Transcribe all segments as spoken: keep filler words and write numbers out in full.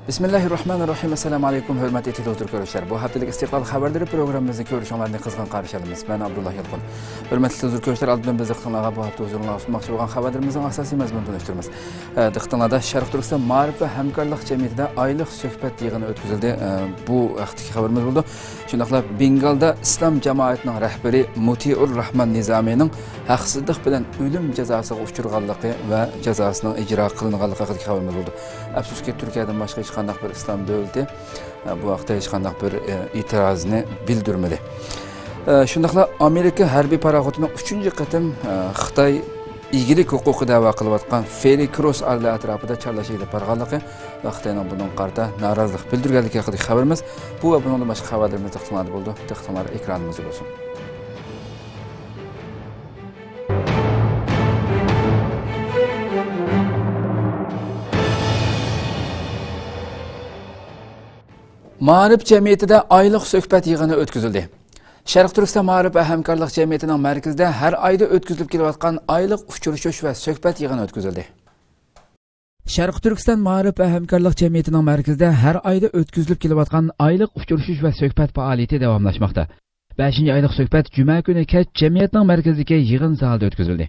بىسمىللاھىررەھمانىررەھىم. ئەسسالامۇ ئەلەيكۇم، ھۆرمەتلىك تېلېۋىزور كۆرۈشلەر. بۇ ھەپتىلىك ئىستىقلال خەۋەرلىرى پروگراممىمىزنى كۆرۈشۈڭلارنى قىزغىن قارشى ئالىمىز. مەن ئابدۇللا يالقۇن. ھۆرمەتلىك تېلېۋىزور كۆرۈشلەر، ئالدىن بىز دىققىتىڭلارغا بۇ ھەپتە ھۇزۇرۇڭلارغا سۇنماقچى بولغان خەۋەرلىرىمىزنىڭ ئاساسىي مەزمۇنىنى تونۇشتۇرىمىز. ئە، دىققىتىڭلاردا شەرقىي تۈركىستان مائارىپ ۋە ھەمكارلىق جەمئىيىتىدە ئايلىق سۆھبەت يىغىنى ئۆتكۈزۈلدى. ئە، بۇ ھەقتىكى خەۋىرىمىز بولىدۇ. شۇنداقلا بېنگالدا ئىسلام جامائەتنىڭ رەھبىرى مۇتىئۇر راھمان نىزامىنىڭ ھەقسىزلىق بىلەن ئۆلۈم جازاسىغا ئۇچرىغانلىقى ۋە جازاسىنىڭ ئىجرا قىلىنغانلىقى ھەققىدىكى خەۋىرىمىز بولىدۇ. ئەپسۇسكى، تۈركىيەدىن باشقا ھېچقانداق بىر ئىسلام دۆلىتى، ئە، بۇ ھەقتە ھېچقانداق بىر، ئە، ئېتىرازىنى بىلدۈرمىدى. ئە، شۇنداقلا ئامېرىكا ھەربىي پاراخوتىنىڭ ئۈچىنچى قېتىم، ئە، خىتاي ئىگىلىك ھوقۇقى دەۋا قىلىۋاتقان فېررى كروس ئارىلى ئەتراپىدا چارلاش ئېلىپ بارغانلىقى ۋە خىتاينىڭ بۇنىڭغا قارىتا نارازىلىق بىلدۈرگەنلىكى ھەققىدىكى خەۋىرىمىز. بۇ ۋە بۇنىڭدىن باشقا خەۋەرلىرىمىز دىققىتىڭلاردا بولىدۇ. دىققىتىڭلار ئېكرانىمىزدا بولسۇن. مائارىپ جەمئىيىتىدە ئايلىق سۆھبەت يىغىنى ئۆتكۈزۈلدى. شەرقىي تۈركىستان مائارىپ ۋە ھەمكارلىق جەمئىيىتىنىڭ مەركىزىدە ھەر ئايدا ئۆتكۈزۈلۈپ كېلىۋاتقان ئايلىق ئۇچرىشىش ۋە سۆھبەت يىغىنى ئۆتكۈزۈلدى. شەرقىي تۈركىستان مائارىپ ۋە ھەمكارلىق جەمئىيىتىنىڭ مەركىزىدە ھەر ئايدا ئۆتكۈزۈلۈپ كېلىۋاتقان ئايلىق ئۇچرىشىش ۋە سۆھبەت پائالىيىتى داۋاملاشماقتا. بەشىنچى ئايلىق سۆھبەت جۈمە كۈنى كەچ جەمئىيەتنىڭ مەركىزىدىكى يىغىن زالىدا ئۆتكۈزۈلدى.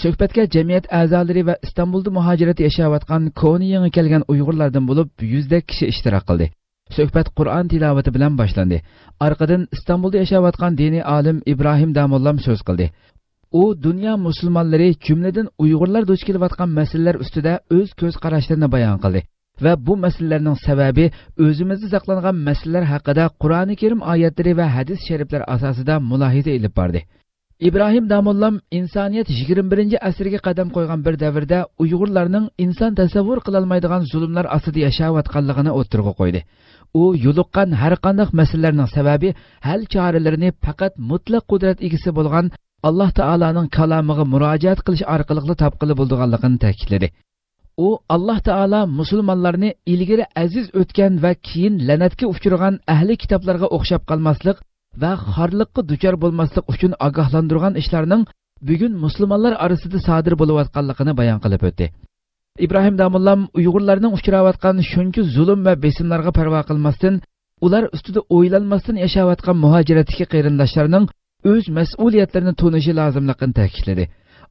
سۆھبەتكە جەمئىيەت ئەزالىرى ۋە ئىستانبۇلدا مۇھاجىرەتتە ياشاۋاتقان كونا يېڭى كەلگەن ئۇيغۇرلاردىن بولۇپ يۈزدەك كىشى ئىشتىراك قىلدى. سۆھبەت قۇرئان تىلاۋىتى بىلەن باشلاندى. ئارقىدىن ئىستانبۇلدا ياشاۋاتقان دىنىي ئالىم ئىبراھىم داموللام سۆز قىلدى. ئۇ دۇنيا مۇسۇلمانلىرى، جۈملىدىن ئۇيغۇرلار دۇچ كېلىۋاتقان مەسىلىلەر ئۈستىدە ئۆز كۆز قاراشلىرىنى بايان قىلدى ۋە بۇ مەسىلىلەرنىڭ سەۋەبى ئۆزىمىزدە ساقلانغان مەسىلىلەر ھەققىدە قۇرئانى كەرىم ئايەتلىرى ۋە ھەدىس شەرىپلەر ئاساسىدا مۇلاھىزە ئېلىپ باردى. ئىبراھىم داموللام ئىنسانىيەت يىگىرمە بىرىنچى ئەسىرگە قەدەم قويغان بىر دەۋردە ئۇيغۇرلارنىڭ ئىنسان تەسەۋۋۇر قىلالمايدىغان زۇلۇملار ئاستىدا ياشاۋاتقانلىقىنى ئوتتۇرىغا قويدى. ئۇ يولۇققان ھەرقانداق مەسىلىلەرنىڭ سەۋەبى، ھەل چارىلىرىنى پەقەت مۇتلەق قۇدرەت ئىگىسى بولغان ئاللاھ تائالانىڭ كالامىغا مۇراجىئەت قىلىش ئارقىلىقلا تاپقىلى بولىدىغانلىقىنى تەكىتلىدى. ئۇ، ئاللاھ تائالا مۇسۇلمانلارنى ئىلگىرى ئەزىز ئۆتكەن ۋە كېيىن لەنەتكە ئۇچرىغان ئەھلى كىتابلارغا ئوخشاپ قالماسلىق ۋە خارلىققا دۇچار بولماسلىق ئۈچۈن ئاگاھلاندۇرغان ئىشلارنىڭ بۈگۈن مۇسۇلمانلار ئارىسىدا سادىر بولۇۋاتقانلىقىنى بايان قىلىپ ئۆتتى. ئىبراھىم داموللام ئۇيغۇرلارنىڭ ئۇچراۋاتقان شۇنچە زۇلۇم ۋە بېسىملارغا پەرۋا قىلماستىن، ئۇلار ئۈستىدە ئويلانماستىن ياشاۋاتقان مۇھاجىرەتتىكى قېرىنداشلارنىڭ ئۆز مەسئۇلىيەتلىرىنى تونۇشى لازىملىقىنى تەكىتلىدى.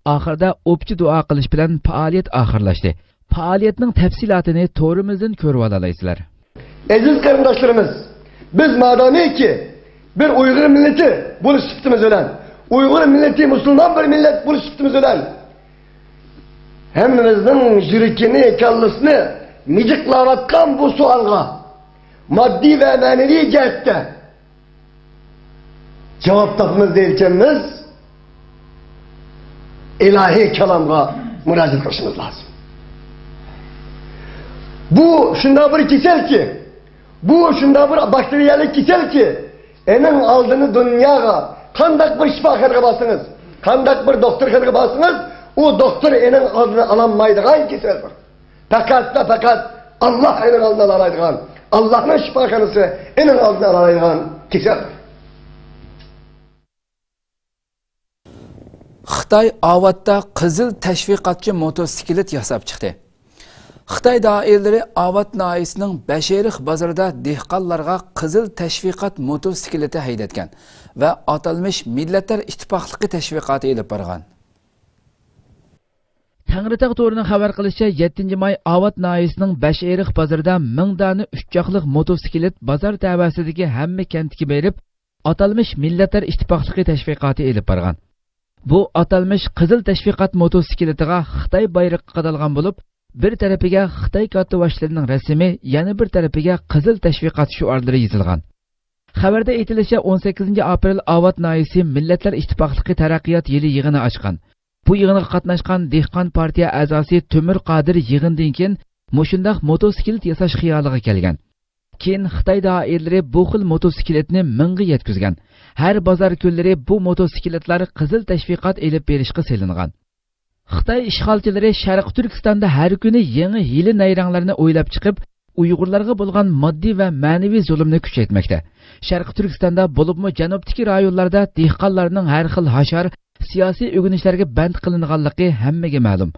ئاخىرىدا ئوپچە دۇئا قىلىش بىلەن پائالىيەت ئاخىرلاشتى. پائالىيەتنىڭ تەپسىلاتىنى تورىمىزدىن كۆرۈۋالالايسىلەر. ئەزىز قېرىنداشلىرىمىز، بىز مادامىكى بىر ئۇيغۇر مىللىتى بولۇش سۈپىتىمىز بىلەن، ئۇيغۇر مىللىتى مۇسۇلمان بىر مىللەت بولۇش سۈپىتىمىز بىلەن، ھەممىمىزنىڭ يۈرىكىنى، كاللىسىنى مىجىقلاۋاتقان بۇ سوئالغا ماددىي ۋە مەنىۋى جەھەتتە جاۋاب تاپىمىز دەيدىكەنمىز، ئىلاھىي كالامغا مۇراجىئەت قىلىشىمىز لازىم. بۇ شۇنداق بىر كېسەلكى، بۇ شۇنداق بىر باكتېرىيەلىك كېسەلكى، ئېنىڭ ئالدىنى دۇنياغا، قانداق بىر شىپاخانىغا بارسىڭىز، قانداق بىر دوختۇرخانىغا بارسىڭىز، ئۇ دوختۇر ئېنىڭ ئالدىنى ئالالمايدىغان كېسەلدۇر. پەقەتلا پەقەت ئاللاھ ئېنىڭ ئالدىنى ئالالايدىغان، ئاللاھنىڭ شىپاخانىسى ئېنىڭ ئالدىنى ئالالايدىغان كېسەلدۇر. خىتاي ئاۋاتتا قىزىل تەشۋىقاتچى موتوسىكلىت ياساپ چىقتى. خىتاي دائىرىلىرى ئاۋات ناھىيەسىنىڭ بەشئېرىق بازىرىدا دېھقانلارغا قىزىل تەشۋىقات موتوسىكلىتى ھەيدەتكەن ۋە ئاتالمىش مىللەتلەر ئىتتىپاقلىقى تەشۋىقاتى ئېلىپ بارغان. تەڭرىتاغ تورىنىڭ خەۋەر قىلىشىچە، يەتتىنچى ماي ئاۋات ناھىيەسىنىڭ بەشئېرىق بازىرىدا مىڭ دانە ئۈچ چاقلىق موتوسىكلىت بازار تەۋەسىدىكى ھەممە كەنتكە بېرىپ، ئاتالمىش مىللەتلەر ئىتتىپاقلىقى تەشۋىقاتى ئېلىپ بارغان. بۇ ئاتالمىش قىزىل تەشۋىقات موتوسىكلىتىغا خىتاي بايرىقى قادالغان بولۇپ، بىر تەرىپىگە خىتاي كاتتىباشلىرىنىڭ رەسىمى، يەنە بىر تەرىپىگە قىزىل تەشۋىقات شوئارلىرى يېزىلغان. خەۋەردە ئېيتىلىشىچە، ئون سەككىزىنچى ئاپرېل ئاۋات ناھىيەسى مىللەتلەر ئىتتىپاقلىقى تەرەققىيات يىلى يىغىنى ئاچقان. بۇ يىغىنغا قاتناشقان دېھقان پارتىيە ئەزاسى تۆمۈر قادىر يىغىندىن كېيىن مۇشۇنداق موتوسىكلىت ياساش خىيالىغا كەلگەن. كېيىن خىتاي دائىرىلىرى بۇ خىل موتوسىكلىتنى مىڭغا يەتكۈزگەن. ھەر بازار كۈنلىرى بۇ موتوسىكلىتلار قىزىل تەشۋىقات ئېلىپ بېرىشقا سېلىنغان. خىتاي ئىشغالچىلىرى شەرقىي تۈركىستاندا ھەر كۈنى يېڭى ھىيلە-نەيرەڭلەرنى ئويلاپ چىقىپ، ئۇيغۇرلارغا بولغان ماددىي ۋە مەنىۋى زۇلۇمنى كۈچەيتمەكتە. شەرقىي تۈركىستاندا، بولۇپمۇ جەنۇبتىكى رايونلاردا دېھقانلارنىڭ ھەر خىل ھاشار، سىياسىي ئۆگىنىشلەرگە بەند قىلىنغانلىقى ھەممىگە مەلۇم.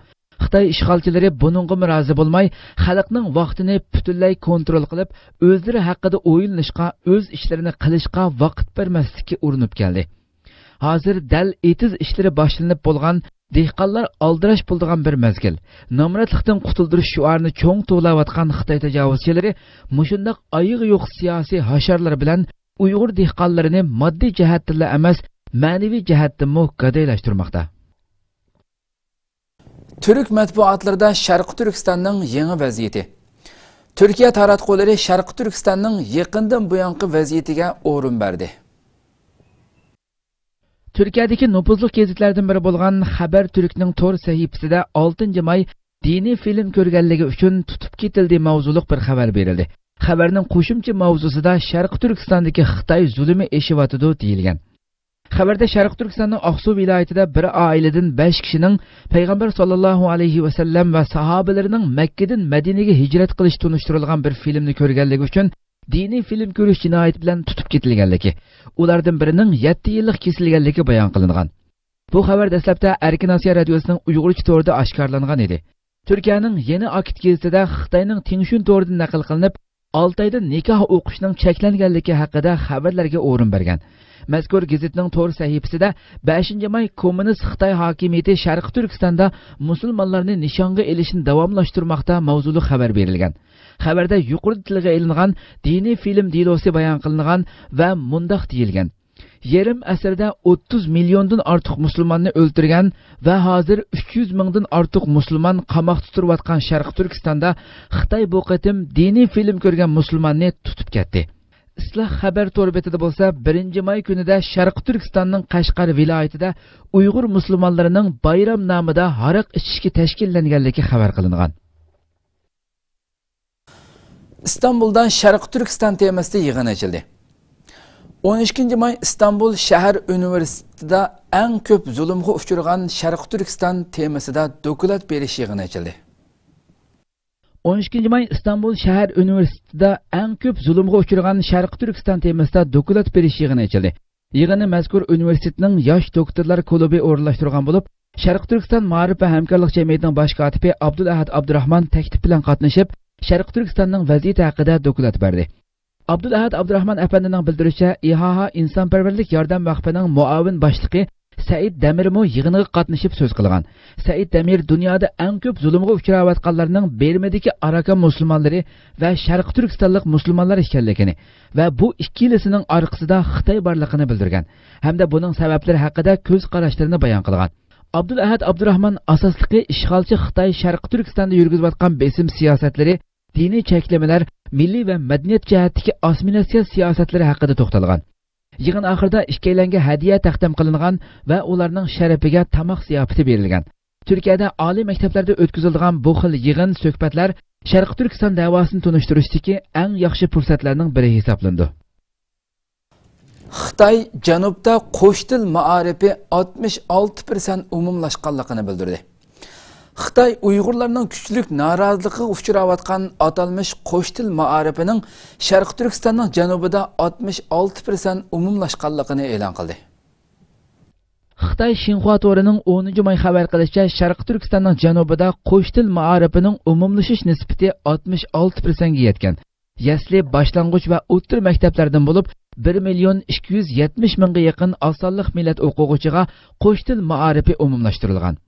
خىتاي ئىشغالچىلىرى بۇنىڭغىمۇ رازى بولماي، خەلقنىڭ ۋاقتىنى پۈتۈنلەي كونترول قىلىپ، ئۆزلىرى ھەققىدە ئويلىنىشقا، ئۆز ئىشلىرىنى قىلىشقا ۋاقىت بەرمەسلىككە ئۇرۇنۇپ كەلدى. ھازىر دەل ئېتىز ئىشلىرى باشلىنىپ بولغان، دېھقانلار ئالدىراش بولىدىغان بىر مەزگىل. نامراتلىقتىن قۇتۇلدۇرۇش شوئارىنى چوڭ توۋلاۋاتقان خىتاي تاجاۋۇزچىلىرى مۇشۇنداق ئايىغى يوق سىياسىي ھاشارلار بىلەن ئۇيغۇر دېھقانلىرىنى ماددىي جەھەتتىنلا ئەمەس، مەنىۋى جەھەتتىنمۇ گادايلاشتۇرماقتا. تۈرك مەتبۇئاتلىرىدا شەرقىي تۈركىستاننىڭ يېڭى ۋەزىيىتى. تۈركىيە تاراتقۇلىرى شەرقىي تۈركىستاننىڭ يېقىندىن بۇيانقى ۋەزىيىتىگە ئورۇن بەردى. تۈركىيەدىكى نوپۇزلۇق گېزىتلەردىن بىرى بولغان خەبەر تۈركنىڭ تور سەھىپىسىدە ئالتىنچى ماي دىنىي فىلىم كۆرگەنلىكى ئۈچۈن تۇتۇپ كېتىلدى ماۋزۇلۇق بىر خەۋەر بېرىلدى. خەۋەرنىڭ قوشۇمچە ماۋزۇسىدا شەرقىي تۈركىستاندىكى خىتاي زۇلۇمى ئېشىۋاتىدۇ دېيىلگەن. خەۋەردە شەرقىي تۈركىستاننىڭ ئاقسۇ ۋىلايىتىدە بىر ئائىلىدىن بەش كىشىنىڭ پەيغەمبەر ساللاللاھۇ ئەلەيھى ۋەسەللەم ۋە ساھابىلىرىنىڭ مەككىدىن مەدىنىگە ھىجرەت قىلىش تونۇشتۇرۇلغان بىر فىلىمنى كۆرگەنلىكى ئۈچۈن دىنىي فىلىم كۆرۈش جىنايىتى بىلەن تۇتۇپ كېتىلگەنلىكى، ئۇلاردىن بىرىنىڭ يەتتە يىللىق كېسىلگەنلىكى بايان قىلىنغان. بۇ خەۋەر دەسلەپتە ئەركىن ئاسىيا رادىيوسىنىڭ ئۇيغۇرچە تورىدا ئاشكارىلانغان ئىدى. تۈركىيەنىڭ يېنى ئاكىت گېزىتىدە خىتاينىڭ تىڭشۈن تورىدىن نەقىل قىلىنىپ، ئالتايدا نىكاھ ئوقۇشنىڭ چەكلەنگەنلىكى ھەققىدە خەۋەرلەرگە ئورۇن بەرگەن. مەزكۇر گېزىتنىڭ تور سەھىپىسىدە بەشىنچى ماي كوممۇنىست خىتاي ھاكىمىيىتى شەرقىي تۈركىستاندا مۇسۇلمانلارنى نىشانغا ئېلىشنى داۋاملاشتۇرماقتا ماۋزۇلۇق خەۋەر بېرىلگەن. خەۋەردە يۇقىرىدا تىلغا ئېلىنغان دىنىي فىلىم دېلوسى بايان قىلىنغان ۋە مۇنداق دېيىلگەن: يېرىم ئەسىردە ئوتتۇز مىليوندىن ئارتۇق مۇسۇلماننى ئۆلتۈرگەن ۋە ھازىر ئۈچ يۈز مىڭدىن ئارتۇق مۇسۇلمان قاماقتا تۇرۇۋاتقان شەرقىي تۈركىستاندا خىتاي بۇ قېتىم دىنىي فىلىم كۆرگەن مۇسۇلماننى تۇتۇپ كەتتى. ئىسلاھ خەۋەر تور بېتىدە بولسا، بىرىنچى ماي كۈنىدە شەرقىي تۈركىستاننىڭ قەشقەر ۋىلايىتىدە ئۇيغۇر مۇسۇلمانلىرىنىڭ بايرام نامىدا ھاراق ئىچىشكە تەشكىللەنگەنلىكى خەۋەر قىلىنغان. ئىستانبۇلدا شەرقىي تۈركىستان تېمىسىدا يىغىن ئېچىلدى. ئون ئىككىنچى ماي ئىستانبۇل شەھەر ئۇنىۋېرسىتېتىدا ئەڭ كۆپ زۇلۇمغا ئۇچرىغان شەرقىي تۈركىستان تېمىسىدا دوكلات بېرىش يىغىنى ئېچىلدى. ئون ئىككىنچى ماي ئىستانبۇل شەھەر ئۇنىۋېرسىتېتىدا ئەڭ كۆپ زۇلۇمغا ئۇچرىغان شەرقىي تۈركىستان تېمىسىدا دوكلات بېرىش يىغىنى ئېچىلدى. يىغىننى مەزكۇر ئۇنىۋېرسىتېتنىڭ ياش دوكتورلار كۇلۇبى ئورۇنلاشتۇرغان بولۇپ، شەرقىي تۈركىستان مائارىپ ۋە ھەمكارلىق جەمئىيىتىنىڭ باش كاتىپى ئابدۇلئەھەد ئابدۇراخمان تەكلىپ بىلەن قاتنىشىپ، شەرقىي تۈركىستاننىڭ ۋەزىيىتى ھەققىدە دوكلات بەردى. ئابدۇلئەھەد ئابدۇراخمان ئەپەندىنىڭ بىلدۈرۈشىچە، ئىھائا ئىنسانپەرۋەرلىك ياردەم ۋەقپىنىڭ مۇئاۋىن باشلىقى سەئىد دەمىرمۇ يىغىنغا قاتنىشىپ سۆز قىلغان. سەئىد دەمىر دۇنيادا ئەڭ كۆپ زۇلۇمغا ئۇچراۋاتقانلارنىڭ بېرمىدىكى ئاراكان مۇسۇلمانلىرى ۋە شەرقىي تۈركىستانلىق مۇسۇلمانلار ئىكەنلىكىنى ۋە بۇ ئىككىلىسىنىڭ ئارقىسىدا خىتاي بارلىقىنى بىلدۈرگەن ھەمدە بۇنىڭ سەۋەبلىرى ھەققىدە كۆز قاراشلىرىنى بايان قىلغان. ئابدۇلئەھەد ئابدۇراخمان ئاساسلىقى ئىشغالچى خىتاي شەرقىي تۈركىستاندا يۈرگۈزۈۋاتقان بېسىم سىياسەتلىرى، دىنىي چەكلىمىلەر، مىللىي ۋە مەدەنىيەت جەھەتتىكى ئاسسىمىلياتسىيە سىياسەتلىرى ھەققىدە توختالغان. يىغىن ئاخىرىدا ئىككىيلەنگە ھەدىيە تەقدىم قىلىنغان ۋە ئۇلارنىڭ شەرىپىگە تاماق زىياپىتى بېرىلگەن. تۈركىيەدە ئالىي مەكتەپلەردە ئۆتكۈزۈلىدىغان بۇ خىل يىغىن، سۆھبەتلەر شەرقىي تۈركىستان دەۋاسىنى تونۇشتۇرۇشتىكى ئەڭ ياخشى پۇرسەتلەرنىڭ بىرى ھېسابلىنىدۇ. خىتاي جەنۇبتا قوش تىل مائارىپى ئاتمىش ئالتە پىرسەنت ئومۇملاشقانلىقىنى بىلدۈردى. خىتاي ئۇيغۇرلارنىڭ كۈچلۈك نارازىلىقىغا ئۇچراۋاتقان ئاتالمىش قوش تىل مائارىپىنىڭ شەرقىي تۈركىستاننىڭ جەنۇبىدا ئاتمىش ئالتە پىرسەنت ئومۇملاشقانلىقىنى ئېلان قىلدى. خىتاي شىنخۇا تورىنىڭ ئونىنچى ماي خەۋەر قىلىشىچە، شەرقىي تۈركىستاننىڭ جەنۇبىدا قوش تىل مائارىپىنىڭ ئومۇملىشىش نىسبىتى ئاتمىش ئالتە پىرسەنتكە يەتكەن. يەسلى، باشلانغۇچ ۋە ئوتتۇرا مەكتەپلەردىن بولۇپ، بىر مىليون ئىككى يۈز يەتمىش مىڭغا يېقىن ئاز سانلىق مىللەت ئوقۇغۇچىغا قوش تىل مائارىپى ئومۇملاشتۇرۇلغان.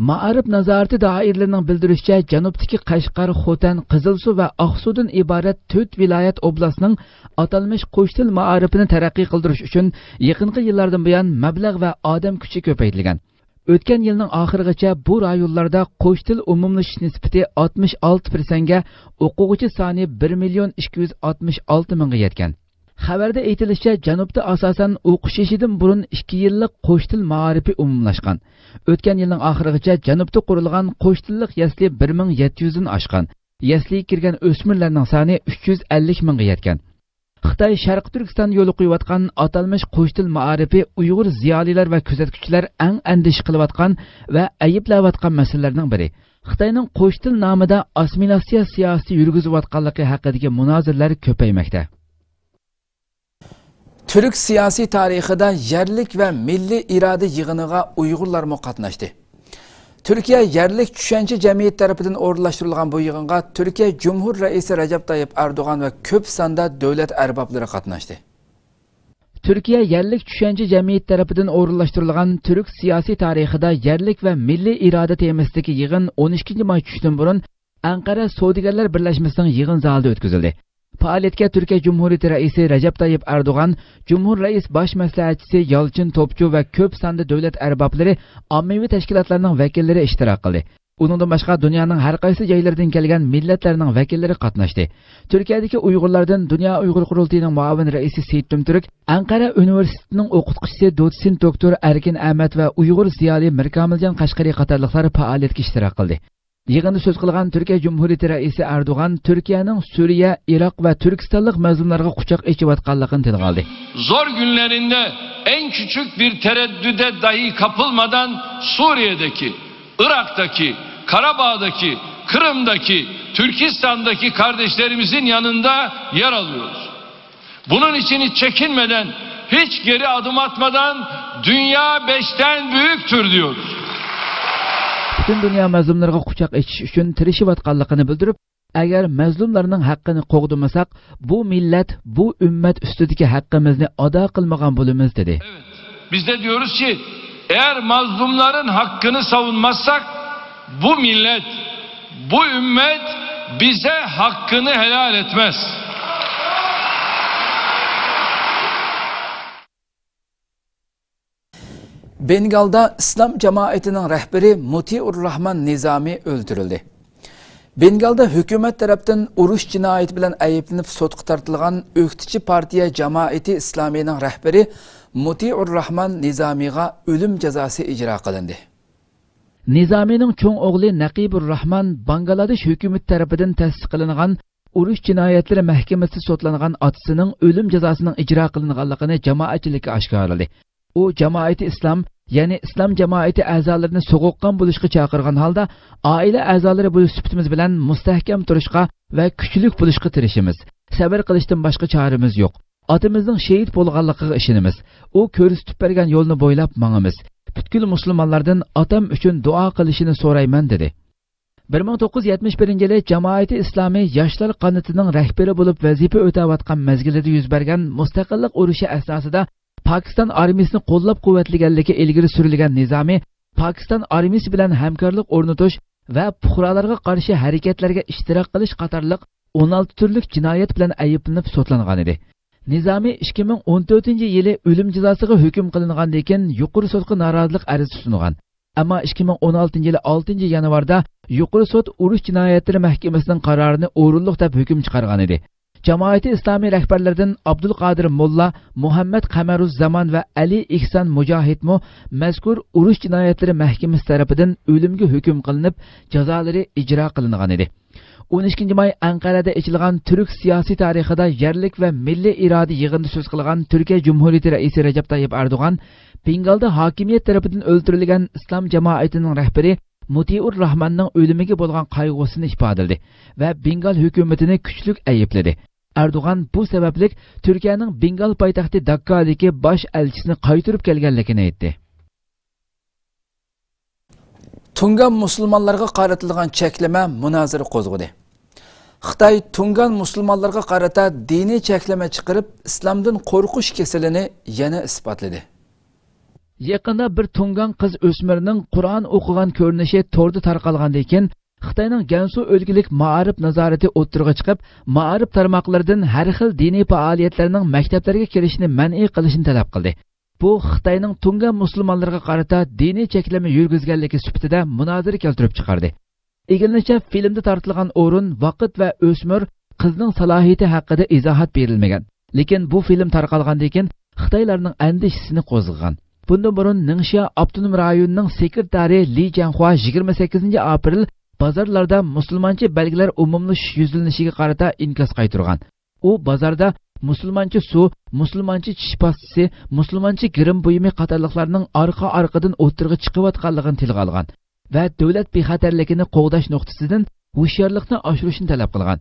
مائارىپ نازارىتى دائىرىلىرىنىڭ بىلدۈرۈشىچە، جەنۇبتىكى قەشقەر، خوتەن، قىزىلسۇ ۋە ئاقسۇدىن ئىبارەت تۆت ۋىلايەت ئوبلاستنىڭ ئاتالمىش قوش تىل مائارىپىنى تەرەققىي قىلدۇرۇش ئۈچۈن يېقىنقى يىللاردىن بۇيان مەبلەغ ۋە ئادەم كۈچى كۆپەيتىلگەن. ئۆتكەن يىلنىڭ ئاخىرىغىچە بۇ رايونلاردا قوش تىل ئومۇملىشىش نىسبىتى ئاتمىش ئالتە پىرسەنتكە، ئوقۇغۇچى سانى بىر مىليون ئىككى يۈز ئاتمىش ئالتە مىڭغا يەتكەن. خەۋەردە ئېيتىلىشىچە، جەنۇبتا ئاساسەن ئوقۇش يېشىدىن بۇرۇن ئىككى يىللىق قوش تىل مائارىپى ئومۇملاشقان. ئۆتكەن يىلنىڭ ئاخىرىغىچە جەنۇبتا قۇرۇلغان قوش تىللىق يەسلى بىر مىڭ يەتتە يۈزدىن ئاشقان. يەسلىگە كىرگەن ئۆسمۈرلەرنىڭ سانى ئۈچ يۈز ئەللىك مىڭغا يەتكەن. خىتاي شەرقىي تۈركىستاندا يولغا قويۇۋاتقان ئاتالمىش قوش تىل مائارىپى ئۇيغۇر زىيالىيلار ۋە كۆزەتكۈچىلەر ئەڭ ئەندىشە قىلىۋاتقان ۋە ئەيىبلەۋاتقان مەسىلىلەرنىڭ بىرى. خىتاينىڭ قوش تىل نامىدا ئاسسىمىلياتسىيە سىياسىتى يۈرگۈزۈۋاتقانلىقى ھەققىدىكى مۇنازىرىلەر كۆپەيمەكتە. تۈرك سىياسىي تارىخىدا يەرلىك ۋە مىللىي ئىرادە يىغىنىغا ئۇيغۇرلارمۇ قاتناشتى. تۈركىيە يەرلىك چۈشەنچە جەمئىيىتى تەرىپىدىن ئورۇنلاشتۇرۇلغان بۇ يىغىنغا تۈركىيە جۇمھۇر رەئىسى رەجەپ تايىپ ئەردوغان ۋە كۆپ ساندا دۆلەت ئەربابلىرى قاتناشتى. تۈركىيە يەرلىك چۈشەنچە جەمئىيىتى تەرىپىدىن ئورۇنلاشتۇرۇلغان تۈرك سىياسىي تارىخىدا يەرلىك ۋە مىللىي ئىرادە تېمىسىدىكى يىغىن ئون ئىككىنچى ماي چۈشتىن بۇرۇن ئەنقەرە سودىگەرلەر بىرلەشمىسىنىڭ يىغىن زالىدا ئۆتكۈزۈلدى. پائالىيەتكە تۈركىيە جۇمھۇرىيىتى رەئىسى رەجەپ تايىپ ئەردوغان، جۇمھۇر رەئىس باش مەسلىھەتچىسى يالچىن توپچۇ ۋە كۆپ ساندا دۆلەت ئەربابلىرى، ئاممىۋى تەشكىلاتلارنىڭ ۋەكىللىرى ئىشتىراك قىلدى. ئۇنىڭدىن باشقا، دۇنيانىڭ ھەر قايسى جايلىرىدىن كەلگەن مىللەتلەرنىڭ ۋەكىللىرى قاتناشتى. تۈركىيەدىكى ئۇيغۇرلاردىن دۇنيا ئۇيغۇر قۇرۇلتىيىنىڭ مۇئاۋىن رەئىسى سېيىت تۈمتۈرك، ئەنقەرە ئۇنىۋېرسىتېتىنىڭ ئوقۇتقۇچىسى دوتسېنت دوكتور ئەركىن ئەمەت ۋە ئۇيغۇر زىيالىي مىركامىلجان قەشقىرى قاتارلىقلار پائالىيەتكە ئىشتىراك قىلدى. يىغىندا سۆز قىلغان تۈركىيە جۇمھۇرىيىتى رەئىسى ئەردوغان تۈركىيەنىڭ سۈرىيە، ئىراق ۋە تۈركىستانلىق مەزلۇملارغا قۇچاق ئېچىۋاتقانلىقىنى تىلغا ئالدى. Zor günlerinde en küçük bir tereddüde dahi kapılmadan Suriye'deki, Irak'taki, Karabağ'daki, Kırım'daki, Türkistan'daki kardeşlerimizin yanında yer alıyoruz. Bunun için hiç çekinmeden, hiç geri adım atmadan dünya beşten büyüktür diyoruz. پۈتۈن دۇنيا مەزلۇملىرىغا قۇچاق ئېچىش ئۈچۈن تىرىشىۋاتقانلىقىنى بىلدۈرۈپ، ئەگەر مەزلۇملارنىڭ ھەققىنى قوغدىمىساق، بۇ مىللەت، بۇ ئۈممەت ئۈستىدىكى ھەققىمىزنى ئادا قىلمىغان بولىمىز، دېدى. Evet, biz de diyoruz ki, eğer mazlumların hakkını savunmazsak, bu millet, bu ümmet bize hakkını helal etmez. بېنگالدا ئىسلام جامائىتىنىڭ رەھبىرى مۇتىئۇر راھمان نىزامى ئۆلتۈرۈلدى. بېنگالدا ھۆكۈمەت تەرەپتىن ئۇرۇش جىنايىتى بىلەن ئەيىبلىنىپ سوتقا تارتىلغان ئۆكتىچى پارتىيە جامائىتى ئىسلامىنىڭ رەھبىرى مۇتىئۇر راھمان نىزامىغا ئۆلۈم جازاسى ئىجرا قىلىندى. نىزامىنىڭ چوڭ ئوغلى نەقىبۇر راھمان بانگلادېش ھۆكۈمىتى تەرىپىدىن تەسىس قىلىنغان ئۇرۇش جىنايەتلىرى مەھكىمىسىدە سوتلانغان ئاتىسىنىڭ ئۆلۈم جازاسىنىڭ ئىجرا قىلىنغانلىقىنى جامائەتچىلىككە ئاشكارىلىدى. ئۇ جامائىتى ئىسلام، يەنى ئىسلام جامائىتى ئەزالىرىنى سوغۇققان بولۇشقا چاقىرغان ھالدا، ئائىلە ئەزالىرى بولۇش سۈپىتىمىز بىلەن مۇستەھكەم تۇرۇشقا ۋە كۈچلۈك بولۇشقا تىرىشىمىز. سەۋر قىلىشتىن باشقا چارىمىز يوق. ئاتىمىزنىڭ شېھىت بولغانلىقىغا ئىشىنىمىز. ئۇ كۆرسىتىپ بەرگەن يولنى بويلاپ ماڭىمىز. پۈتكۈل مۇسۇلمانلاردىن ئاتام ئۈچۈن دۇئا قىلىشىنى سورايمەن، دېدى. بىر مىڭ توققۇز يۈز يەتمىش بىرىنچى يىلى جامائىتى ئىسلامى ياشلار قانىتىنىڭ رەھبىرى بولۇپ ۋەزىپە ئۆتەۋاتقان مەزگىلىدە يۈز بەرگەن مۇستەقىللىق ئۇرۇشى ئەسناسىدا پاكىستان ئارمىيىسىنى قوللاپ-قۇۋۋەتلىگەنلىكى ئىلگىرى سۈرۈلگەن نىزامى پاكىستان ئارمىيىسى بىلەن ھەمكارلىق ئورنىتىش ۋە پۇقرالارغا قارشى ھەرىكەتلەرگە ئىشتىراك قىلىش قاتارلىق ئون ئالتە تۈرلۈك جىنايەت بىلەن ئەيىبلىنىپ سوتلانغان ئىدى. نىزامى ئىككى مىڭ ئون تۆتىنچى يىلى ئۆلۈم جازاسىغا ھۆكۈم قىلىنغاندىن كېيىن يۇقىرى سوتقا نارازىلىق ئەرزى سۇنغان. ئەمما ئىككى مىڭ ئون ئالتىنچى يىلى ئالتىنچى يانۋاردا يۇقىرى سوت ئۇرۇش جىنايەتلىرى مەھكىمىسىنىڭ قارارىنى ئورۇنلۇق دەپ ھۆكۈم چىقارغان ئىدى. جامائىتى ئىسلامىي رەھبەرلىرىدىن ئابدۇلقادىر موللا، مۇھەممەد قەمەرۇززامان ۋە ئەلى ئېھسان مۇجاھىدمۇ مەزكۇر ئۇرۇش جىنايەتلىرى مەھكىمىسى تەرىپىدىن ئۆلۈمگە ھۆكۈم قىلىنىپ، جازالىرى ئىجرا قىلىنغان ئىدى. ئون ئىككىنچى ماي ئەنقەرەدە ئېچىلغان تۈرك سىياسىي تارىخىدا يەرلىك ۋە مىللىي ئىرادە يىغىنىدا سۆز قىلغان تۈركىيە جۇمھۇرىيىتى رەئىسى رەجەپ تايىپ ئەردوغان بېنگالدا ھاكىمىيەت تەرىپىدىن ئۆلتۈرۈلگەن ئىسلام جامائىتىنىڭ رەھبىرى مۇتىئۇر راھماننىڭ ئۆلۈمىگە بولغان قايغۇسىنى ئىپادىلىدى ۋە بېنگال ھۆكۈمىتىنى كۈچلۈك ئەيىبلىدى. ئەردوغان بۇ سەۋەبلىك تۈركىيەنىڭ بېنگال پايتەختى داككادىكى باش ئەلچىسىنى قايتۇرۇپ كەلگەنلىكىنى ئېيتتى. تۇڭگان مۇسۇلمانلارغا قارىتىلغان چەكلىمە مۇنازىرە قوزغىدى. خىتاي تۇڭگان مۇسۇلمانلارغا قارىتا دىنىي چەكلىمە چىقىرىپ، ئىسلامدىن قورقۇش كېسىلىنى يەنە ئىسپاتلىدى. يېقىندا بىر تۇڭگان قىز ئۆسمۈرنىڭ قۇرئان ئوقۇغان كۆرۈنۈشى توردا تارقالغاندىن كېيىن، خىتاينىڭ گەنسۇ ئۆلكىلىك مائارىپ نازارىتى ئوتتۇرىغا چىقىپ، مائارىپ تارماقلىرىدىن ھەر خىل دىنىي پائالىيەتلەرنىڭ مەكتەپلەرگە كىرىشىنى مەنئى قىلىشنى تەلەپ قىلدى. بۇ خىتاينىڭ تۇڭگان مۇسۇلمانلىرىغا قارىتا دىنىي چەكلىمە يۈرگۈزگەنلىكى سۈپىتىدە مۇنازىرە كەلتۈرۈپ چىقاردى. ئىگىلىنىشىچە، فىلىمدا تارتىلغان ئورۇن، ۋاقىت ۋە ئۆسمۈر قىزنىڭ سالاھىيىتى ھەققىدە ئىزاھات بېرىلمىگەن. لېكىن بۇ فىلىم تارقالغاندىن كېيىن خىتايلارنىڭ ئەندىشىسىنى قوزغىغان. بۇندىن بۇرۇن نىڭشيا ئاپتونوم رايونىنىڭ سېكرېتارى لى جيەنخۇا يىگىرمە سەككىزىنچى ئاپرېل بازارلاردا مۇسۇلمانچە بەلگىلەر ئومۇملىشىش يۈزلىنىشىگە قارىتا ئىنكاس قايتۇرغان. ئۇ بازاردا مۇسۇلمانچە سۇ، مۇسۇلمانچە چىش پاستىسى، مۇسۇلمانچە گىرىم بۇيۇمى قاتارلىقلارنىڭ ئارقا-ئارقىدىن ئوتتۇرىغا چىقىۋاتقانلىقىنى تىلغا ئالغان ۋە دۆلەت بىخەتەرلىكىنى قوغداش نۇقتىسىدىن ھوشيارلىقنى ئاشۇرۇشنى تەلەپ قىلغان.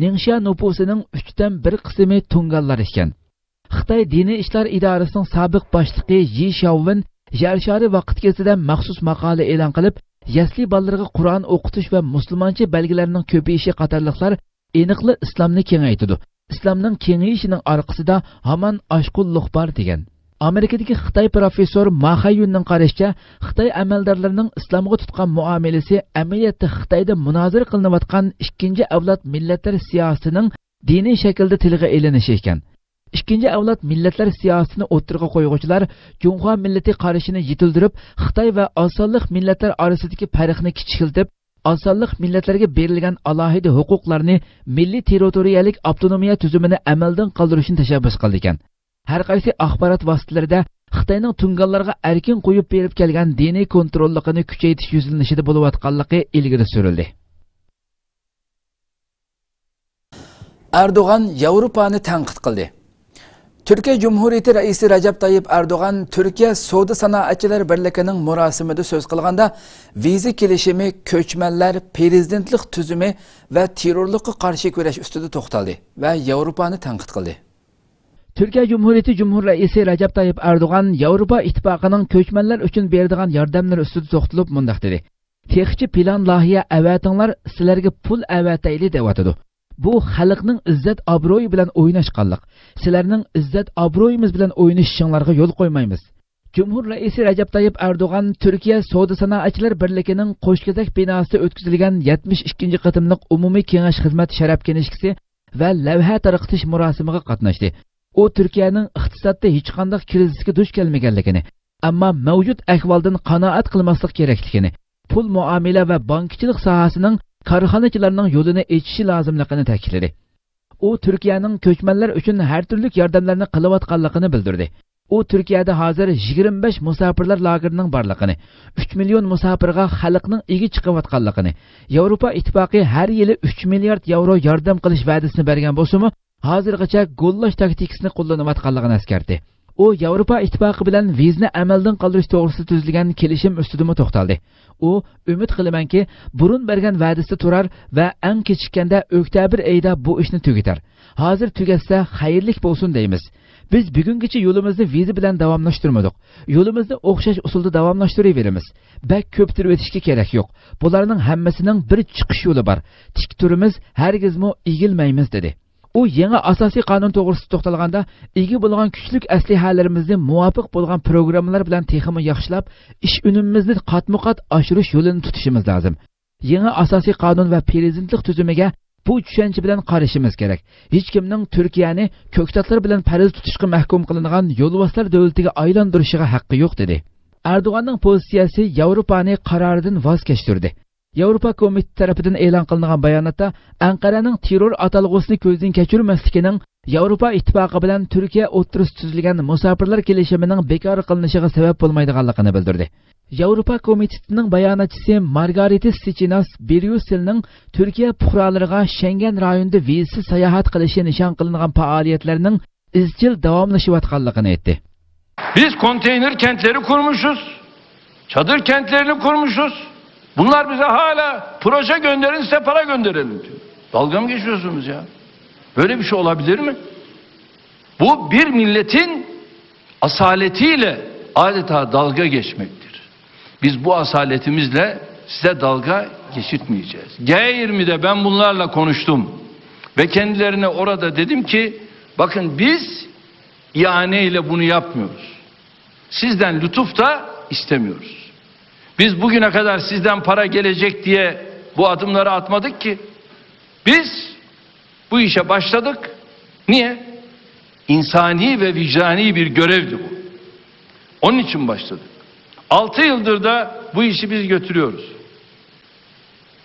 نىڭشيا نوپۇسىنىڭ ئۈچتىن بىر قىسمى تۇڭگانلار ئىكەن. خىتاي دىنىي ئىشلار ئىدارىسىنىڭ سابىق باشلىقى يى شياۋۋېن يەر شارى ۋاقىت گېزىتىدە مەخسۇس ماقالە ئېلان قىلىپ، يەسلى بالىلىرىغا قۇرئان ئوقۇتۇش ۋە مۇسۇلمانچە بەلگىلەرنىڭ كۆپىيىشى قاتارلىقلار ئېنىقلا ئىسلامنى كېڭەيتىدۇ. ئىسلامنىڭ كېڭىيىشىنىڭ ئارقىسىدا ھامان ئاشقۇنلۇق بار، دېگەن. ئامېرىكىدىكى خىتاي پروفېسسور ما خەييۈننىڭ قارىشىچە، خىتاي ئەمەلدارلىرىنىڭ ئىسلامغا تۇتقان مۇئامىلىسى ئەمەلىيەتتە خىتايدا مۇنازىرە قىلىنىۋاتقان ئىككىنچى ئەۋلاد مىللەتلەر سىياسىتىنىڭ دىنىي شەكىلدە تىلغا ئېلىنىشى ئىكەن. ئىككىنچى ئەۋلاد مىللەتلەر سىياسىتىنى ئوتتۇرىغا قويغۇچىلار جۇڭخۇا مىللىتى قارىشىنى يېتىلدۈرۈپ، خىتاي ۋە ئاز سانلىق مىللەتلەر ئارىسىدىكى پەرقنى كىچىكلىتىپ، ئاز سانلىق مىللەتلەرگە بېرىلگەن ئالاھىدە ھوقۇقلارنى، مىللىي تېررىتورىيەلىك ئاپتونومىيە تۈزۈمىنى ئەمەلدىن قالدۇرۇشنى تەشەببۇس قىلىدىكەن. ھەر قايسى ئاخبارات ۋاسىتىلىرىدە خىتاينىڭ تۇڭگانلارغا ئەركىن قويۇپ بېرىپ كەلگەن دىنىي كونتروللۇقىنى كۈچەيتىش يۈزلىنىشىدە بولۇۋاتقانلىقى ئىلگىرى سۈرۈلدى. ئەردوغان ياۋروپانى تەنقىد قىلدى. تۈركىيە جۇمھۇرىيىتى رەئىسى رەجەپ تايىپ ئەردوغان تۈركىيە سودا سانائەتچىلەر بىرلىكىنىڭ مۇراسىمىدا سۆز قىلغاندا، ۋىزا كېلىشىمى، كۆچمەنلەر، پىرېزىدېنتلىق تۈزۈمى ۋە تېررورلۇققا قارشى كۈرەش ئۈستىدە توختالدى ۋە ياۋروپانى تەنقىد قىلدى. تۈركىيە جۇمھۇرىيىتى جۇمھۇر رەئىسى رەجەپ تايىپ ئەردوغان ياۋروپا ئىتتىپاقىنىڭ كۆچمەنلەر ئۈچۈن بېرىدىغان ياردەملىرى ئۈستىدە توختىلىپ مۇنداق دېدى: «تېخىچە پىلان لايىھە ئەۋەتىڭلار، سىلەرگە پۇل ئەۋەتەيلى» دەۋاتىدۇ. بۇ خەلقنىڭ ئىززەت ئابرۇيى بىلەن ئويناشقانلىق. سىلەرنىڭ ئىززەت ئابرۇيىمىز بىلەن ئوينىشىشىڭلارغا يول قويمايمىز. جۇمھۇر رەئىسى رەجەپ تايىپ ئەردوغان تۈركىيە سودا سانائەتچىلەر بىرلىكىنىڭ قوشكېزەك بىناسىدا ئۆتكۈزۈلگەن يەتمىش ئىككىنچى قېتىملىق ئومۇمىي كېڭەش خىزمەت شەرەپ كىنىشكىسى ۋە لەۋھە تارقىتىش مۇراسىمىغا قاتناشتى. ئۇ تۈركىيەنىڭ ئىقتىسادتا ھېچقانداق كىرىزىسكە دۇچ كەلمىگەنلىكىنى، ئەمما مەۋجۇت ئەھۋالدىن قانائەت قىلماسلىق كېرەكلىكىنى، پۇل مۇئامىلە ۋە بانكىچىلىق ساھەسىنىڭ كارخانىچىلارنىڭ يولىنى ئېچىشى لازىملىقىنى تەكىتلىدى. ئۇ تۈركىيەنىڭ كۆچمەنلەر ئۈچۈن ھەر تۈرلۈك ياردەملەرنى قىلىۋاتقانلىقىنى بىلدۈردى. ئۇ تۈركىيەدە ھازىر يىگىرمە بەش مۇساپىرلار لاگېرىنىڭ بارلىقىنى، ئۈچ مىليون مۇساپىرغا خەلقنىڭ ئىگە چىقىۋاتقانلىقىنى، ياۋروپا ئىتتىپاقى ھەر يىلى ئۈچ مىليارد ياۋرو ياردەم قىلىش ۋەدىسىنى بەرگەن بولسىمۇ، ھازىرغىچە گوللاش تاكتىكىسىنى قوللىنىۋاتقانلىقىنى ئەسكەرتتى. ئۇ ياۋروپا ئىتتىپاقى بىلەن ۋىزىنى ئەمەلدىن قالدۇرۇش توغرىسىدا تۈزۈلگەن كېلىشىم ئۈستىدىمۇ توختالدى. ئۇ ئۈمىد قىلىمەنكى، بۇرۇن بەرگەن ۋەدىسىدە تۇرار ۋە ئەڭ كېچىككەندە ئۆكتەبىر ئېيىدا بۇ ئىشنى تۈگىتەر. ھازىر تۈگەتسە خەيرلىك بولسۇن دەيمىز. بىز بۈگۈنگىچە يولىمىزنى ۋىزا بىلەن داۋاملاشتۇرمىدۇق. يولىمىزنى ئوخشاش ئۇسۇلدا داۋاملاشتۇرۇۋېرىمىز. بەك كۆپتۈرۈۋېتىشكە كېرەك يوق. بۇلارنىڭ ھەممىسىنىڭ بىر چىقىش يولى بار. تىك تۇرىمىز، ھەرگىزمۇ ئېگىلمەيمىز، دېدى. ئۇ يېڭى ئاساسىي قانۇن توغرىسىدا توختالغاندا، ئىگە بولغان كۈچلۈك ئەسلىھەلىرىمىزنى مۇۋاپىق بولغان پروگراممىلار بىلەن تېخىمۇ ياخشىلاپ، ئىش ئۈنۈمىمىزنى قاتمۇ قات ئاشۇرۇش يولىنى تۇتۇشىمىز لازىم. يېڭى ئاساسىي قانۇن ۋە پىرېزىدېنتلىق تۈزۈمىگە بۇ چۈشەنچە بىلەن قارىشىمىز كېرەك. ھېچكىمنىڭ تۈركىيەنى كۆكتاتلار بىلەن پەرەز تۇتۇشقا مەھكۇم قىلىنغان يولۋاسلار دۆلىتىگە ئايلاندۇرۇشىغا ھەققى يوق، دېدى. ئەردوغاننىڭ پوزىتسىيەسى ياۋروپانى قارارىدىن ۋاز كەچتۈردى. ياۋروپا كومىتېتى تەرىپىدىن ئېلان قىلىنغان باياناتتا ئەنقەرەنىڭ تېررور ئاتالغۇسىنى كۆزدىن كەچۈرمەسلىكىنىڭ ياۋروپا ئىتتىپاقى بىلەن تۈركىيە ئوتتۇرىسىدا تۈزۈلگەن مۇساپىرلار كېلىشىمىنىڭ بىكار قىلىنىشىغا سەۋەب بولمايدىغانلىقىنى بىلدۈردى. ياۋروپا كومىتېتىنىڭ باياناتچىسى مارگارىتىس سىچىناس بريۇسسېلنىڭ تۈركىيە پۇقرالىرىغا شەنگەن رايونىدا ۋىزىسىز ساياھەت قىلىشى نىشان قىلىنغان پائالىيەتلەرنىڭ ئىزچىل داۋاملىشىۋاتقانلىقىنى ئېيتتى. Biz konteyner kentleri kurmuşuz, çadır kentlerini kurmuşuz. Bunlar bize hala proje gönderin, size para gönderelim diyor. Dalga mı geçiyorsunuz ya? Böyle bir şey olabilir mi? Bu bir milletin asaletiyle adeta dalga geçmektir. Biz bu asaletimizle size dalga geçirtmeyeceğiz. G yirmide ben bunlarla konuştum ve kendilerine orada dedim ki, bakın, biz ihaneyle bunu yapmıyoruz. Sizden lütuf da istemiyoruz. Biz bugüne kadar sizden para gelecek diye bu adımları atmadık ki. Biz bu işe başladık. Niye? İnsani ve vicdani bir görevdi bu. Onun için başladık. Altı yıldır da bu işi biz götürüyoruz.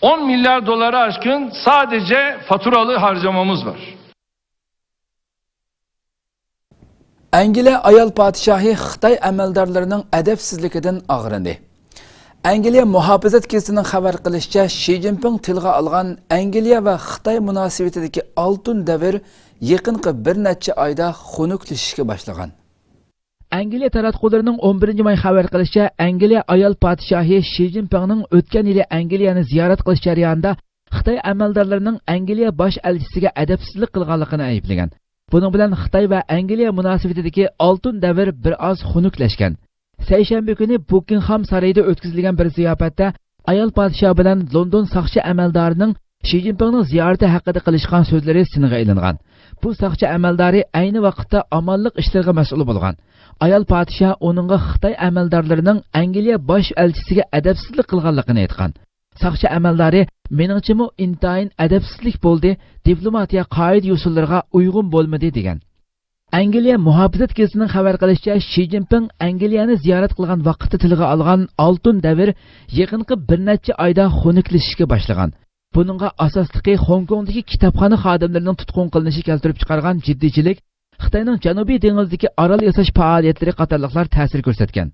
On milyar doları aşkın sadece faturalı harcamamız var. ئەنگلىيە ئايال پادىشاھى خىتاي ئەمەلدارلىرىنىڭ ئەدەپسىزلىكىدىن ئاغرىندى. ئەنگلىيە مۇھاپىزەت گېزىتىنىڭ خەۋەر قىلىشىچە، شى جىنپىڭ تىلغا ئالغان ئەنگلىيە ۋە خىتاي مۇناسىۋىتىدىكى ئالتۇن دەۋر يېقىنقى بىر نەچچە ئايدا خۇنۈكلىشىشكە باشلىغان. ئەنگلىيە تاراتقۇلىرىنىڭ ئون بىرىنچى ماي خەۋەر قىلىشىچە، ئەنگلىيە ئايال پادىشاھى شى جىنپىڭنىڭ ئۆتكەن يىلى ئەنگلىيەنى زىيارەت قىلىش جەريانىدا خىتاي ئەمەلدارلىرىنىڭ ئەنگلىيە باش ئەلچىسىگە ئەدەپسىزلىك قىلغانلىقىنى ئەيىبلىگەن. بۇنىڭ بىلەن خىتاي ۋە ئەنگلىيە مۇناسىۋىتىدىكى ئالتۇن دەۋر بىر ئاز خۇنۈكلەشكەن. سەيشەنبە كۈنى بۇكىنغھام سارىيىدا ئۆتكۈزۈلگەن بىر زىياپەتتە ئايال پادىشاھ بىلەن لوندون ساقچى ئەمەلدارىنىڭ شى جىنپىڭنىڭ زىيارىتى ھەققىدە قىلىشقان سۆزلىرى سىنغا ئېلىنغان. بۇ ساقچى ئەمەلدارى ئەينى ۋاقىتتا ئامانلىق ئىشلىرىغا مەسئۇل بولغان. ئايال پادىشاھ ئۇنىڭغا خىتاي ئەمەلدارلىرىنىڭ ئەنگلىيە باش ئەلچىسىگە ئەدەپسىزلىك قىلغانلىقىنى ئېيتقان. ساقچى ئەمەلدارى، مېنىڭچىمۇ ئىنتايىن ئەدەپسىزلىك بولدى، دىپلوماتىيە قائىدە-يوسۇنلىرىغا ئۇيغۇن بولمىدى، دېگەن. ئەنگلىيە مۇھاپىزەت گېزىتىنىڭ خەۋەر قىلىشىچە، شى جىنپىڭ ئەنگلىيەنى زىيارەت قىلغان ۋاقىتتا تىلغا ئالغان ئالتۇن دەۋر يېقىنقى بىر نەچچە ئايدا خۇنۈكلىشىشكە باشلىغان. بۇنىڭغا ئاساسلىقى خوڭكوڭدىكى كىتابخانا خادىملىرىنىڭ تۇتقۇن قىلىنىشى كەلتۈرۈپ چىقارغان جىددىيچىلىك خىتاينىڭ جەنۇبىي دېڭىزدىكى ئارال ياساش پائالىيەتلىرى قاتارلىقلار تەسىر كۆرسەتكەن.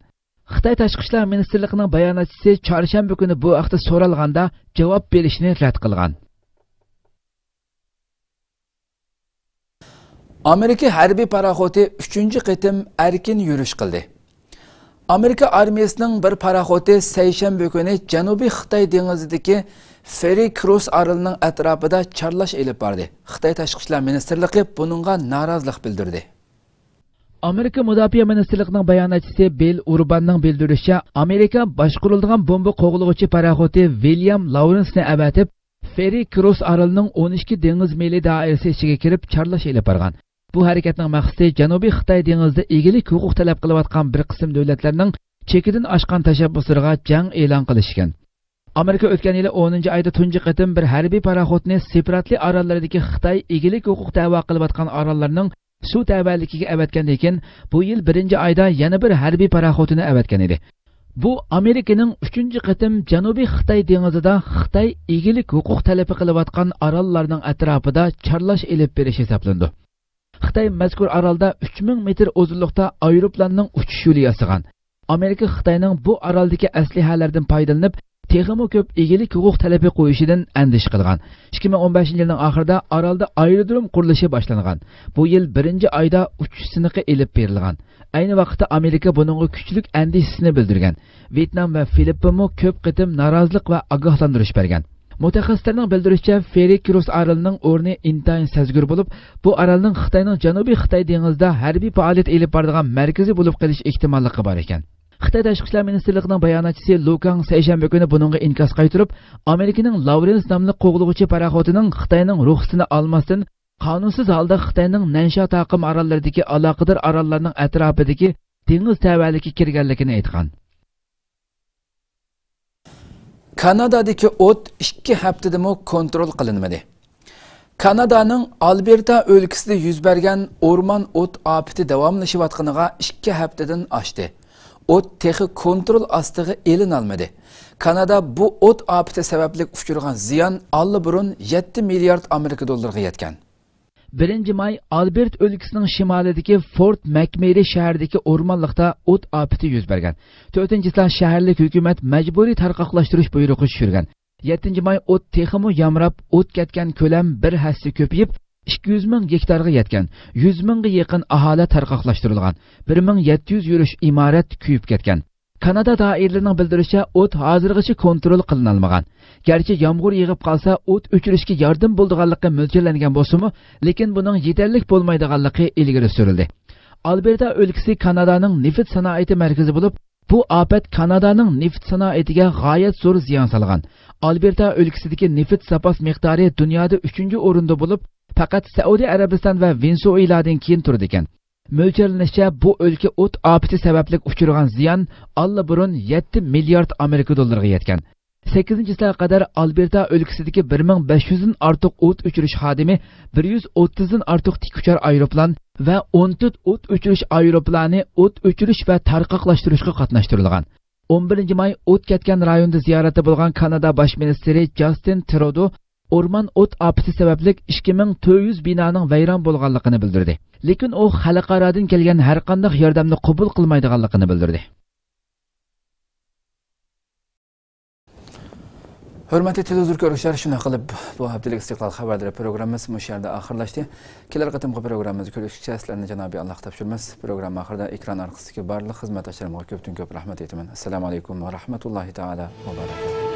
خىتاي تاشقى ئىشلار مىنىستىرلىقىنىڭ باياناتچىسى چارشەنبە كۈنى بۇ ھەقتە سورالغاندا جاۋاب بېرىشنى رەت قىلغان. ئامېرىكا ھەربىي پاراخوتى ئۈچىنچى قېتىم ئەركىن يۈرۈش قىلدى. ئامېرىكا ئارمىيىسىنىڭ بىر پاراخوتى سەيشەنبە كۈنى جەنۇبىي خىتاي دېڭىزىدىكى فېررى كروس ئارىلىنىڭ ئەتراپىدا چارلاش ئېلىپ باردى. خىتاي تاشقى ئىشلار مىنىستىرلىقى بۇنىڭغا نارازىلىق بىلدۈردى. ئامېرىكا مۇداپىئە مىنىستىرلىقىنىڭ باياناتچىسى بىل ئۇرباننىڭ بىلدۈرۈشىچە، ئامېرىكا باشقۇرۇلىدىغان بومبا قوغلىغۇچى پاراخوتى ۋىليام لاۋرېنسنى ئەۋەتىپ، فېررى كروس ئارىلىنىڭ ئون ئىككى دېڭىز مىلى دائىرىسى ئىچىگە كىرىپ چارلاش ئېلىپ بارغان. بۇ ھەرىكەتنىڭ مەقسىتى جەنۇبىي خىتاي دېڭىزىدا ئىگىلىك ھوقۇق تەلەپ قىلىۋاتقان بىر قىسىم دۆلەتلەرنىڭ چېكىدىن ئاشقان تەشەببۇسلىرىغا جەڭ ئېلان قىلىش ئىكەن. ئامېرىكا ئۆتكەن يىلى ئونىنچى ئايدا تۇنجى قېتىم بىر ھەربىي پاراخوتنى سېپراتلى ئاراللىرىدىكى خىتاي ئىگىلىك ھوقۇق دەۋا قىلىۋاتقان ئاراللارنىڭ سۇ تەۋەلىكىگە ئەۋەتكەندىن كېيىن، بۇ يىل بىرىنچى ئايدا يەنە بىر ھەربىي پاراخوتىنى ئەۋەتكەن ئىدى. بۇ ئامېرىكىنىڭ ئۈچىنچى قېتىم جەنۇبىي خىتاي دېڭىزىدا خىتاي ئىگىلىك ھوقۇق تەلىپى قىلىۋاتقان ئاراللارنىڭ ئەتراپىدا چارلاش ئېلىپ بېرىش ھېسابلىنىدۇ. خىتاي مەزكۇر ئارالدا ئۈچ مىڭ مېتىر ئۇزۇنلۇقتا ئايروپىلاننىڭ ئۇچۇش يولى ياسىغان. ئامېرىكا خىتاينىڭ بۇ ئارالدىكى ئەسلىھەلەردىن پايدىلىنىپ، تېخىمۇ كۆپ ئىگىلىك ھوقۇق تەلىپى قويۇشىدىن ئەندىشە قىلغان. ئىككى مىڭ ئون بەشىنچى يىلنىڭ ئاخىرىدا ئارالدا ئايرودروم قۇرۇلۇشى باشلانغان. بۇ يىل بىرىنچى ئايدا ئۇچۇش سىنىقى ئېلىپ بېرىلغان. ئەينى ۋاقىتتا ئامېرىكا بۇنىڭغا كۈچلۈك ئەندىشىسىنى بىلدۈرگەن. ۋيېتنام ۋە فىلىپپىنمۇ كۆپ قېتىم نارازىلىق ۋە ئاگاھلاندۇرۇش بەرگەن. مۇتەخەسسىسلەرنىڭ بىلدۈرۈشىچە، فېررى كروس ئارىلىنىڭ ئورنى ئىنتايىن سەزگۈر بولۇپ، بۇ ئارالنىڭ خىتاينىڭ جەنۇبىي خىتاي دېڭىزىدا ھەربىي پائالىيەت ئېلىپ بارىدىغان مەركىزى بولۇپ قېلىش ئېھتىماللىقى بار ئىكەن. خىتاي تاشقى ئىشلار مىنىستىرلىقىنىڭ باياناتچىسى لۇ كاڭ سەيشەنبە كۈنى بۇنىڭغا ئىنكاس قايتۇرۇپ، ئامېرىكىنىڭ لاۋرېنس ناملىق قوغلىغۇچى پاراخوتىنىڭ خىتاينىڭ رۇخسىتىنى ئالماستىن، قانۇنسىز ھالدا خىتاينىڭ نەنشيا تاقىم ئاراللىرىدىكى ئالاقىدار ئاراللارنىڭ ئەتراپىدىكى دېڭىز تەۋەلىكىگە كىرگەنلىكىنى ئېيتقان. كانادادىكى ئوت ئىككى ھەپتىدىمۇ كونترول قىلىنمىدى. كانادانىڭ ئالبېرتا ئۆلكىسىدە يۈز بەرگەن ئورمان ئوت ئاپىتى داۋاملىشىۋاتقىنىغا ئىككى ھەپتىدىن ئاشتى. ئوت تېخى كونترول ئاستىغا ئېلىنالمىدى. كانادا بۇ ئوت ئاپىتى سەۋەبلىك ئۇچرىغان زىيان ئاللىبۇرۇن يەتتە مىليارد ئامېرىكا دوللىرىغا يەتكەن. بىرىنچى ماي ئالبېرت ئۆلكىسىنىڭ شىمالىدىكى فورت مەكمېرى شەھىرىدىكى ئورمانلىقتا ئوت ئاپىتى يۈز بەرگەن. تۆتىنچى چىسلا شەھەرلىك ھۆكۈمەت مەجبۇرىي تارقاقلاشتۇرۇش بۇيرۇقى چۈشۈرگەن. يەتتىنچى ماي ئوت تېخىمۇ يامراپ، ئوت كەتكەن كۆلەم بىر ھەسسە كۆپىيىپ، ئىككى يۈز مىڭ گېكتارغا يەتكەن. يۈز مىڭغا يېقىن ئاھالە تارقاقلاشتۇرۇلغان. بىر مىڭ يەتتە يۈز يۈرۈش ئىمارەت كۆيۈپ كەتكەن. كانادا دائىرىلىرىنىڭ بىلدۈرۈشىچە، ئوت ھازىرغىچە كونترول قىلىنالمىغان. گەرچە يامغۇر يېغىپ قالسا، ئوت ئۆچۈرۈشكە ياردىمى بولىدىغانلىقى مۆلچەرلەنگەن بولسىمۇ، لېكىن بۇنىڭ يېتەرلىك بولمايدىغانلىقى ئىلگىرى سۈرۈلدى. ئالبېرتا ئۆلكىسى كانادانىڭ نېفىت سانائىتى مەركىزى بولۇپ، بۇ ئاپەت كانادانىڭ نېفىت سانائىتىگە غايەت زور زىيان سالغان. ئالبېرتا ئۆلكىسىدىكى نېفىت زاپاس مىقدارى دۇنيادا ئۈچىنچى ئورۇندا بولۇپ، پەقەت سەئۇدى ئەرەبىستان ۋە ۋېنېسۇئېلادىن كېيىن تۇرىدىكەن. مۆلچەرلىنىشىچە، بۇ ئۆلكە ئوت ئاپىتى سەۋەبلىك ئۇچرىغان زىيان ئاللىبۇرۇن يەتتە مىليارد ئامېرىكا دوللىرىغا يەتكەن. سەككىزىنچى چىسلاغا قەدەر ئالبېرتا ئۆلكىسىدىكى بىر مىڭ بەش يۈزدىن ئارتۇق ئوت ئۆچۈرۈش خادىمى، بىر يۈز ئوتتۇزدىن ئارتۇق تىك ئۇچار ئايروپىلان ۋە ئون تۆت ئوت ئۆچۈرۈش ئايروپىلانى ئوت ئۆچۈرۈش ۋە تارقاقلاشتۇرۇشقا قاتناشتۇرۇلغان. ئون بىرىنچى ماي ئوت كەتكەن رايوندا زىيارەتتە بولغان كانادا باش مىنىستىرى جاستىن ترودو ئورمان ئوت ئاپىتى سەۋەبلىك ئىككى مىڭ تۆت يۈز بىنانىڭ ۋەيران بولغانلىقىنى بىلدۈردى. لېكىن ئۇ خەلقئارادىن كەلگەن ھەرقانداق ياردەمنى قوبۇل قىلمايدىغانلىقىنى بىلدۈردى. ھۆرمەتلىك تېلېۋىزور كۆرۈشلەر، شۇنداق قىلىپ بۇ ھەپتىلىك ئىستىقلال خەۋەرلىرى پروگراممىمىز مۇشۇ يەردە ئاخىرلاشتى. كېلەر قېتىمقى پروگراممىمىزدا كۆرۈشكىچە سىلەرنى جانابىي ئاللاغا تاپشۇرىمىز. پروگرامما ئاخىرىدا ئېكران ئارقىسىدىكى بارلىق خىزمەتداشلىرىمغا كۆپتىن كۆپ رەھمەت ئېيتىمەن. ئەسسالامۇ ئەلەيكۇم ۋە رەھمەتۇللاھى تائالا ۋە بەرەكاتۇھۇ.